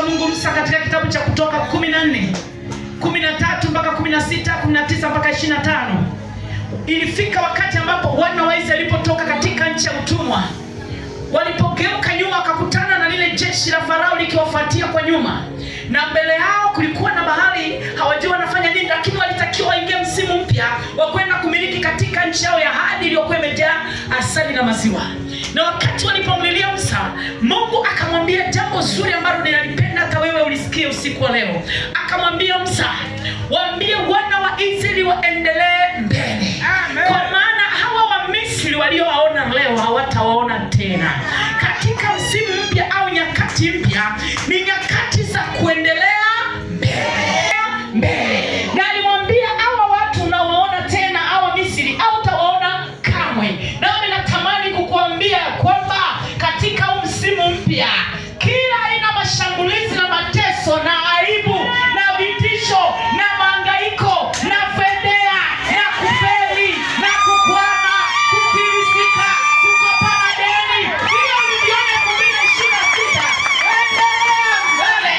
wa Mungu Musa katika kitabu cha Kutoka 14 13 mpaka 16, 19 mpaka 25. Ilifika wakati ambapo wana wa Israeli walipotoka katika nchi ya utumwa, walipogeuka nyuma wakakutana na lile jeshi la Farao likiwafuatia kwa nyuma, na mbele yao kulikuwa na bahari, hawajui wanafanya nini, lakini walitakiwa waingie msimu mpya wa kwenda kumiliki katika nchi yao ya ahadi iliyokuwa imejaa asali na maziwa. Na wakati walipomlilia Musa, Mungu akamwambia jambo zuri ambalo ninalipenda hata wewe ulisikie usiku wa leo. Akamwambia Musa, waambie wana wa Israeli waendelee mbele. Amen. Kwa maana hawa wa Misri waliowaona leo hawatawaona tena. Katika msimu mpya au nyakati mpya ni nyakati za kuendelea mbele, mbele. Na alimwambia hawa watu unawaona tena, hawa Misri hautawaona kamwe. Nami natamani kukuambia kwamba katika huu msimu mpya kila aina mashambulizi na mateso na aibu na vitisho na mahangaiko na fedhea na kufeli na kukwama, kufilisika, kukopa madeni, hiyo uliviona 2026, endelea mbele.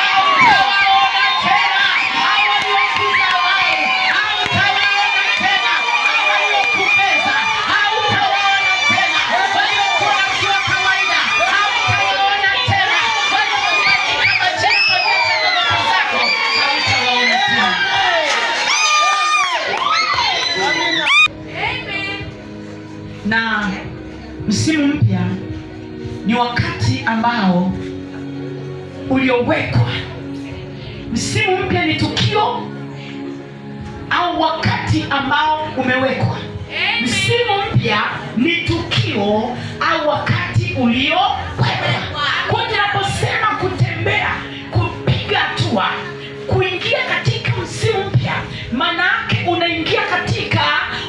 Hautawaona tena hao waliokudharau, hautawaona tena hao waliokubeza, hautawaona tena waliokuona ukiwa kawaida, hautawaona tena waliokubandika majina kwa ajili ya changamoto zako, hautawaona tena. Na msimu mpya ni wakati ambao uliowekwa. Msimu mpya ni tukio au wakati ambao umewekwa. Msimu mpya ni tukio au wakati uliowekwa. Kwa hiyo tunaposema kutembea, kupiga hatua, kuingia katika msimu mpya, maana yake unaingia katika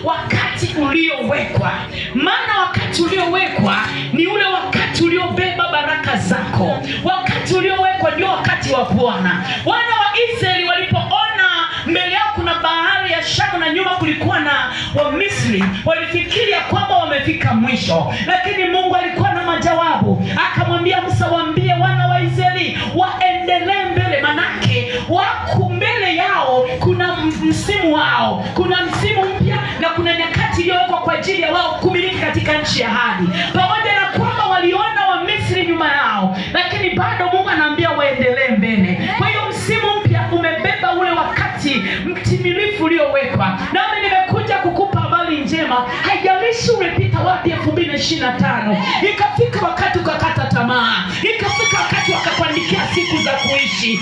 wakati uliowekwa. Maana wakati uliowekwa ni ule wakati uliobeba baraka zako. Wakati uliowekwa ndio wakati wa Bwana. Wana wa Israeli walipoona mbele yao kuna bahari ya Shamu na nyuma kulikuwa na Wamisri, walifikiri ya kwamba wamefika mwisho, lakini Mungu alikuwa na majawabu. Akamwambia Musa, waambie wana wa Israeli waendelee mbele, manake wako mbele yao kuna msimu wao, kuna msimu mpya na kuna nyakati iliyowekwa kwa ajili ya wao kumiliki katika nchi ya ahadi. Pamoja na kwamba waliona Wamisri nyuma yao, lakini bado Mungu anaambia waendelee mbele. Kwa hiyo msimu mpya umebeba ule wakati mtimilifu uliowekwa. Nami nimekuja kukupa habari njema, haijalishi umepita wapi 2025, ikafika wakati ukakata tamaa, ikafika wakati wakakuandikia siku za kuishi.